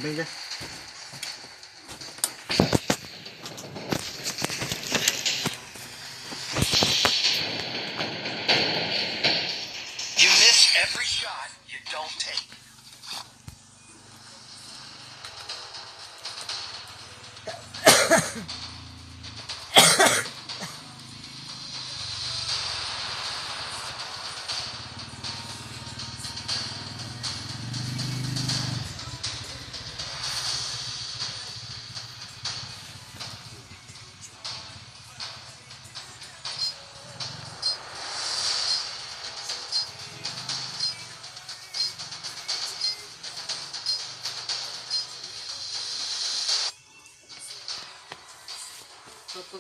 You miss every shot you don't take.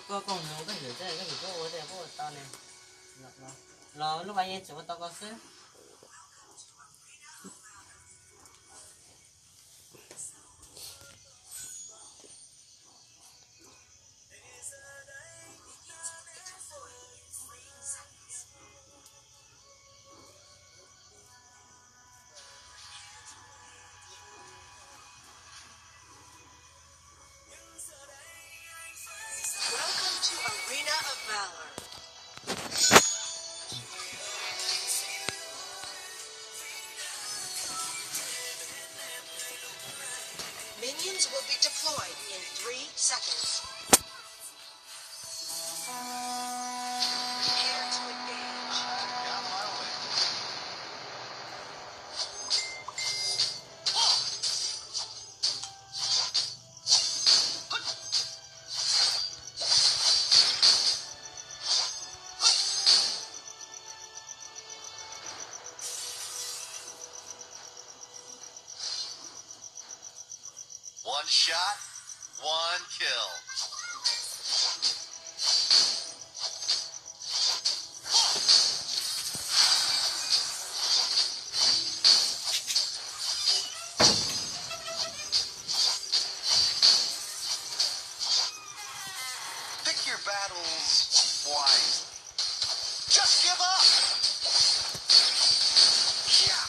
Koj koom nus koj ntxim txawj koj ntxim tuaj ua tej koj ua tau ne. Los lub pas yeej tseem ua tau koj xwb. Welcome to Arena of Valor. Minions will be deployed in three seconds. Prepare to engage. One shot, one kill. Pick your battles wisely. Just give up! Yeah.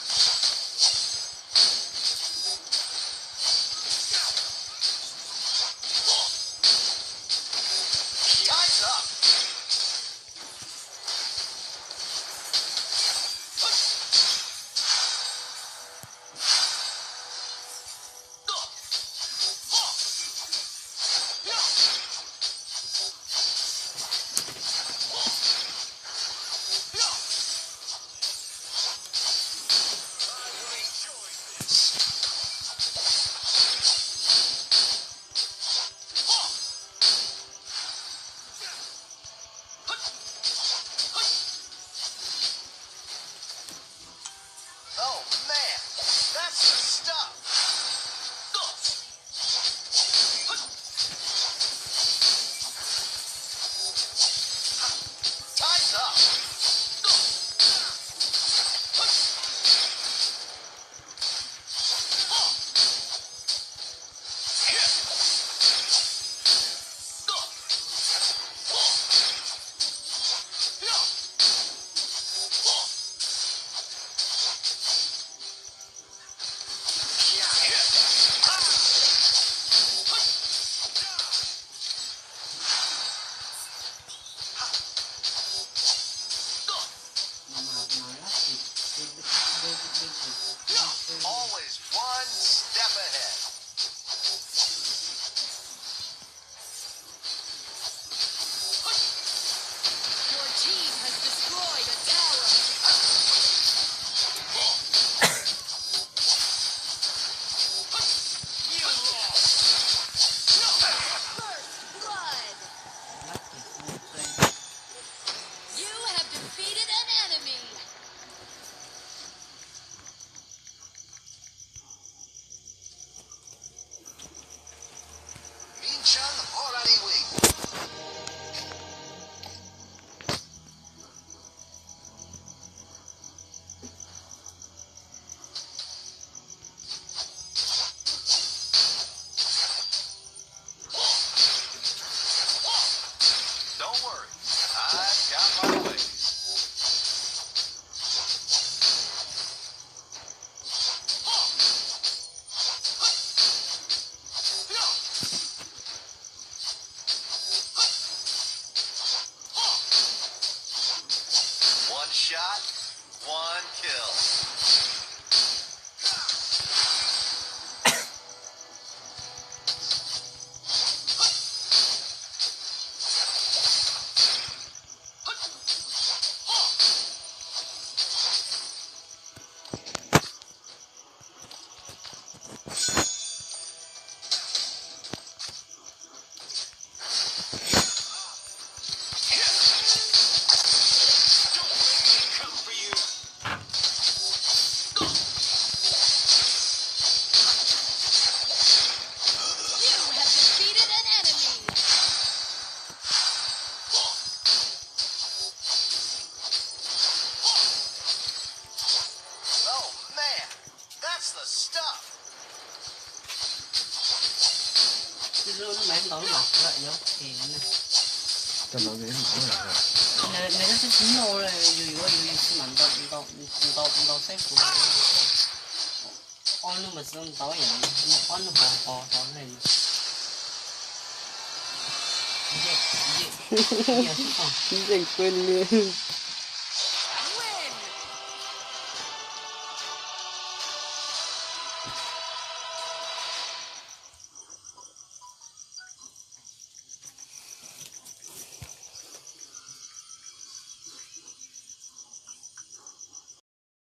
Lub, lub maiv ntau lub mas kuv yuav tes na. Nws, nws twb tsis noj li, yus yuav yus, yus tsis mam ntaus, ntaus, ntaus saib kuv. Ob nub mas tsis ntau yam, ob nub pov pov tau li. Yeej kawg li.